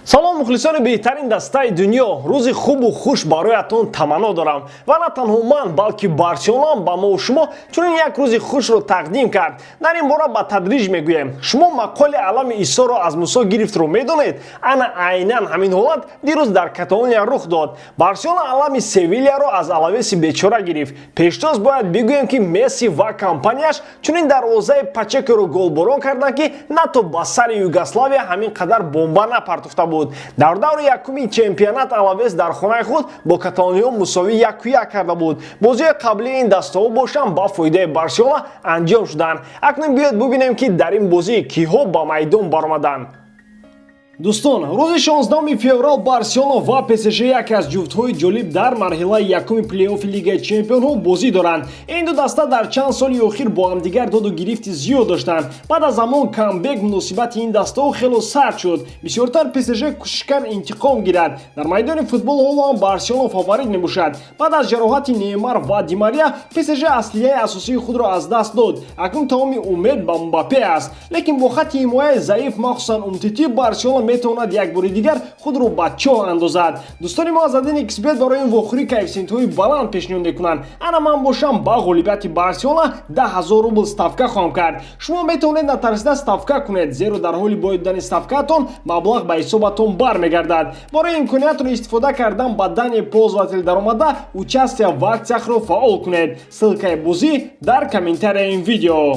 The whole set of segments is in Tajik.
Салом, мухлисони беҳтарин дастаи дунё! Рӯзи хубу хуш бароятон таманно дорам. Ва на танҳо ман, балки Барселонаам ба мову шумо чунин як рӯзи хушро тақдим кард. Дар ин бора ба тадриҷ мегӯем. Шумо мақоли «Алами Исоро аз Мусо гирифтро» медонед? Ана айнан ҳамин ҳолат дирӯз дар Каталония рух дод. Барселона алами Севилияро аз Алавеси бечора гирифт. Пештоз бояд бигӯем, ки Месси ва компанияш чунин дарвозаи Пачекоро голборон карданд, ки НАТО ба сари Югославия ҳамин қадар бомба напартофта буд. Дар даври якуми чемпионат Алавес дар хонаи худ бо каталониҳо мусовӣ 1-1 карда буд. Бозиҳои қаблии ин дастаҳо бошанд, ба фоидаи Барселона анҷом шуданд. Акнун биёед бубинем, ки дар ин бозӣ киҳо ба майдон баромаданд. Дӯстон, рӯзи 16 феврал Барселона ва ПСЖ, яке аз ҷуфтҳои ҷолиб дар марҳилаи якуми плейофи Лигаи чемпионҳо, бозӣ доранд. Ин ду даста дар чанд соли охир бо ҳамдигар доду гирифти зиёд доштанд. Баъд аз ҳамон камбек муносибати ин дастаҳо хело сард шуд. Бисёртар ПСЖ кӯшиш кард интиқом гирад. Дар майдони футбол ҳоло ҳам Барселона фаворит мебошад. Баъд аз ҷароҳати Неймар ва Ди Мария ПСЖ аслиҳаи асосии худро аз даст дод. Акнун тамоми умед ба Мбаппе аст, лекин бо хатти ҳимояи заиф, махсусан Умтити, Барселона метавонад як бори дигар худро ба чоҳ андозад. Дӯстони мо аз 1xBet барои ин вохӯрӣ коэффисиентҳои баланд пешниҳод мекунанд. Ана ман бошам, ба ғолибияти Барселона 10 000 рубл ставка хоҳам кард. Шумо метавонед натарсида ставка кунед, зеро дар ҳоли бой додани ставкаатон маблағ ба ҳисобатон бармегардад. Барои имкониятро истифода кардан ба «Данные пользователя» даромада, «Участие в акциях»-ро фаъол кунед. Ссылкаи бозӣ дар комментарияи ин видео.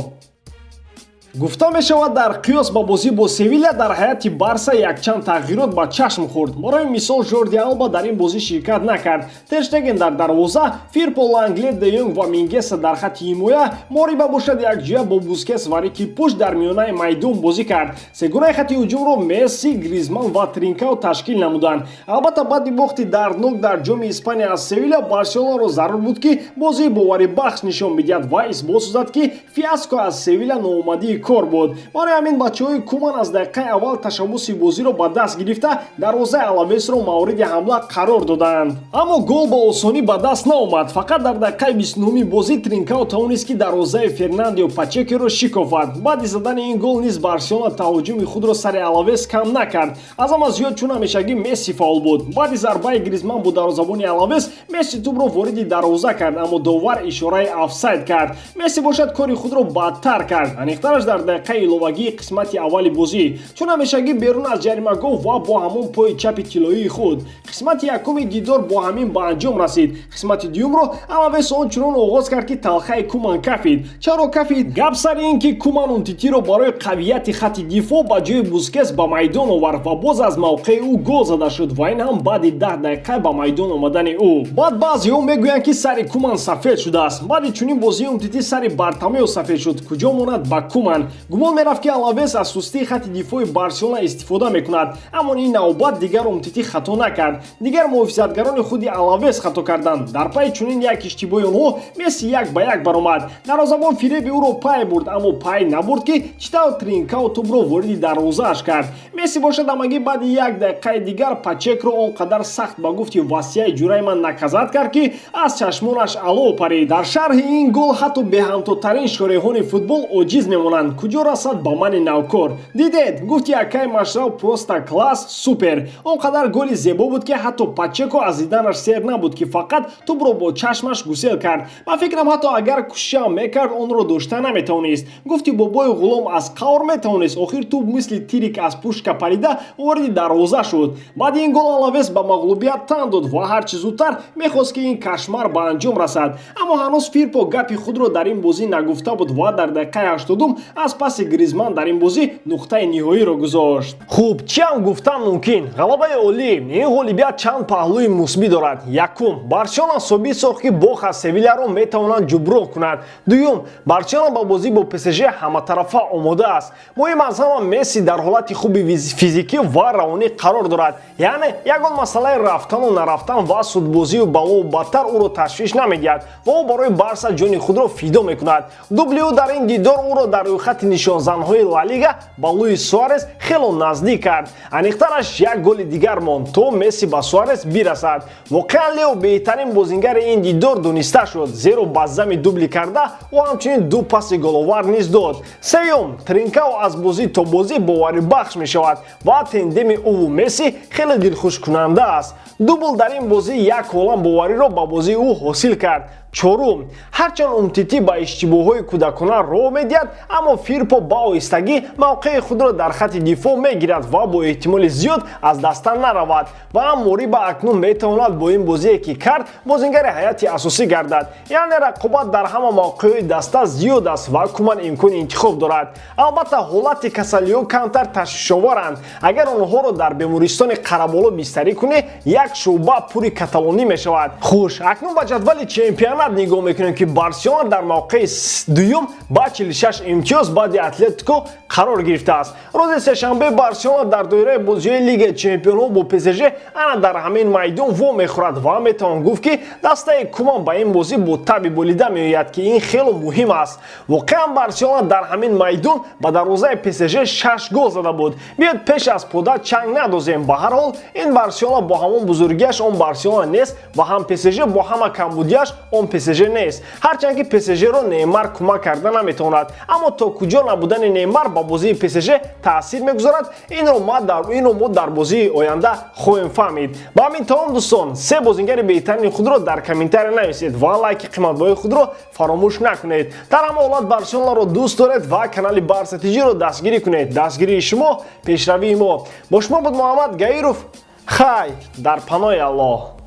Гуфта мешавад, дар қиёс ба бозӣ бо Севиля дар ҳайати Барса якчанд тағйирот ба чашм хӯрд. Барои мисол, Жорди Алба дар ин бозӣ ширкат накард. Тер Штеген дар дарвоза, Фирпо, Лангле, Де Йонг ва Мингеса дар хатти ҳимоя, Мориба бошад, якҷоя бо Бускес ва Рики Пуш дар миёнаи майдон бозӣ кард. Сегунаи хатти ҳуҷумро Месси, Гризман ва Тринкао ташкил намуданд. Албатта, баъди бохти дарднок дар Ҷоми Испания аз Севиля Барселонаро зарур буд, ки бозии боварибахш нишон бидиҳад ва исбот созад, ки фиаско аз Севиля ноомадии кор буд. Барои ҳамин бачаҳои Куман аз дақиқаи аввал ташаббуси бозиро ба даст гирифта, дарвозаи Алавесро мавриди ҳамла қарор доданд, аммо гол ба осонӣ ба даст наомад. Фақат дар дақиқаи 29-уми бозӣ Тринкао тавонист, ки дарвозаи Фернандио Пачекеро шикофад. Баъди задани ин гол низ Барселона таҳуҷуми худро сари Алавес кам накард. Аз ҳама зиёд, чун ҳамешагӣ, Месси фаъол буд. Баъди зарбаи Гризман бо дарвозабони Алавес Месси тӯбро вориди дарвоза кард, аммо довар ишораи офсайд кард. Месси бошад, кори худро бадтар кард, аниқтараш дар дақиқаи иловагии қисмати аввали бозӣ, чун ҳамешагӣ берун аз ҷаримагоҳ ва бо ҳамон пои чапи тиллоии худ. Қисмати якуми дидор бо ҳамин ба анҷом расид. Қисмати дуюмро Алавес он чунон оғоз кард, ки талхаи Куман кафид. Чаро кафид? Гап сари ин ки Куман Умтитиро барои қавияти хатти дифоъ ба ҷои Бускес ба майдон овард ва боз аз мавқеи ӯ гол зада шуд, ва ин ҳам баъди 10 дақиқа ба майдон омадани ӯ. Баъд баъзеҳо мегӯянд, ки сари Куман сафед шудааст. Баъди чунин бозии Умтити сари Бартомео сафед шуд, куҷо монад ба Куман. Гумон мерафт, ки Алавес аз сустии хатти дифои Барселона истифода мекунад, аммо ин навбат дигар Умтити хато накард. Дигар муҳофизатгарони худи Алавес хато карданд. Дар пайи чунин як иштибоҳи онҳо Месси як ба як баромад. Дарвозабон фиреби ӯро пай бурд, аммо пай набурд, ки чӣ тавр Тринкао тӯбро вориди дарвозааш кард. Месси бошад, ҳамагӣ баъди як дақиқаи дигар Пачекро он қадар сахт, ба гуфти васияи ҷураи ман, наказать кард, ки аз чашмонаш алов парид. Дар шарҳи ин гол ҳатто беҳамтотарин шореҳони футбол оҷиз мемонанд, куҷо расад ба мани навкор. «Дидед, — гуфти акай Машрав, — просто класс, супер». Он қадар голи зебо буд, ки ҳатто Пачеко аз диданаш сер набуд, ки фақат тӯбро бо чашмаш гусел кард. Ба фикрам, ҳатто агар кӯшишам мекард, онро дошта наметавонист. Гуфти бобои Ғулом, аз қавр метавонист. Охир тӯб мисли тирик аз пушка парида вориди дарвоза шуд. Баъди ин гол Алавес ба мағлубият тан дод ва ҳарчи зудтар мехост, ки ин кошмар ба анҷом расад. Аммо ҳанӯз Фирпо гапи худро дар ин бозӣ нагуфта буд ва дар дақиқаи 80-ум аз паси Гризман дар ин бозӣ нуқтаи ниҳоиро гузошт. Хуб, чӣ ҳам гуфтан мумкин? Ғалабаи олӣ. Ин ғолибият чанд паҳлӯи мусбӣ дорад. Якум, Барселона собит сохт, ки бохт аз Севиляро метавонад ҷуброн кунад. Дуюм, Барселона ба бозӣ бо ПСЖ ҳаматарафа омода аст. Муҳим аз ҳама, Месси дар ҳолати хуби физикӣ ва равонӣ қарор дорад, яъне ягон масъалаи рафтану нарафтан ва судбозию балову бадтар ӯро ташвиш намедиҳад ва ӯ барои Барса ҷони худро фидо мекунад. Дубли ӯ дар ин дидор ӯро дар рӯйхати рӯйхати нишонзанҳои Ла Лига ба Луис Суарес хело наздик кард. Аниқтараш, як голи дигар монд, то Месси ба Суарес бирасад. Воқеан, Лео беҳтарин бозингари ин дидор дониста шуд, зеро ба зами дубли карда ӯ ҳамчунин ду паси головар низ дод. Сеюм, Тринкао аз бозӣ то бозӣ боварибахш мешавад ва тендеми ӯву Месси хеле дилхушкунанда аст. Дубл дар ин бозӣ як олам бовариро ба бозии ӯ ҳосил кард. Чорум, ҳарчанд Умтитӣ ба иштибоҳҳои кӯдакона роҳ медиҳад, аммо Фирпо ба оҳистагӣ мавқеи худро дар хатти дифоъ мегирад ва бо эҳтимоли зиёд аз даста наравад. Ва Мориба акнун метавонад бо ин бозие, ки кард, бозингари ҳайати асосӣ гардад, яъне рақобат дар ҳама мавқеъҳои даста зиёд аст ва Куман имкони интихоб дорад. Албатта, ҳолати касалиҳо камтар ташвишоваранд. Агар онҳоро дар бемористони Қараболо бистарӣ кунӣ, як шӯъба пури каталонӣ мешавад. Хуш, акнун ба ҷадвали чемпионат нигоҳ мекунем, ки Барселона дар мавқеи дуюм ба 46 имтиёз баъди Атлетико қарор гирифтааст. Рӯзи сешанбе Барселона дар доираи бозиҳои Лигаи чемпионҳо бо ПСЖ ана дар ҳамин майдон вомехӯрад ва метавон гуфт, ки дастаи Куман ба ин бозӣ бо таби болида меояд, ки ин хело муҳим аст. Воқеан, Барселона дар ҳамин майдон ба дарвозаи ПСЖ шаш гол зада буд. Биёд, пеш аз пода чанг надозем. Ба ҳар ҳол, ин Барселона бо ҳамон бузургиаш он Барселона нест ва ҳам ПСЖ бо ҳама камбудиаш он ПСЖ нест. Ҳарчанд ки ПСЖ-ро Неймар кӯмак карда наметавонад, аммо то куҷо набудани Неймар ба бозии ПСЖ таъсир мегузорад, инро мо дар бозии оянда хоҳем фаҳмид. Ба ҳамин тамом, дӯстон. Се бозингари беҳтарини худро дар комментария нависед ва лайки қиматбоҳои худро фаромӯш накунед. Дар ҳама ҳолат, Барселонаро дӯст доред ва канали Барса ТЖ-ро дастгирӣ кунед. Дастгирии шумо пешравии мо. Бо шумо буд Муҳаммад Гаиров. Хай, дар паноҳи Аллоҳ.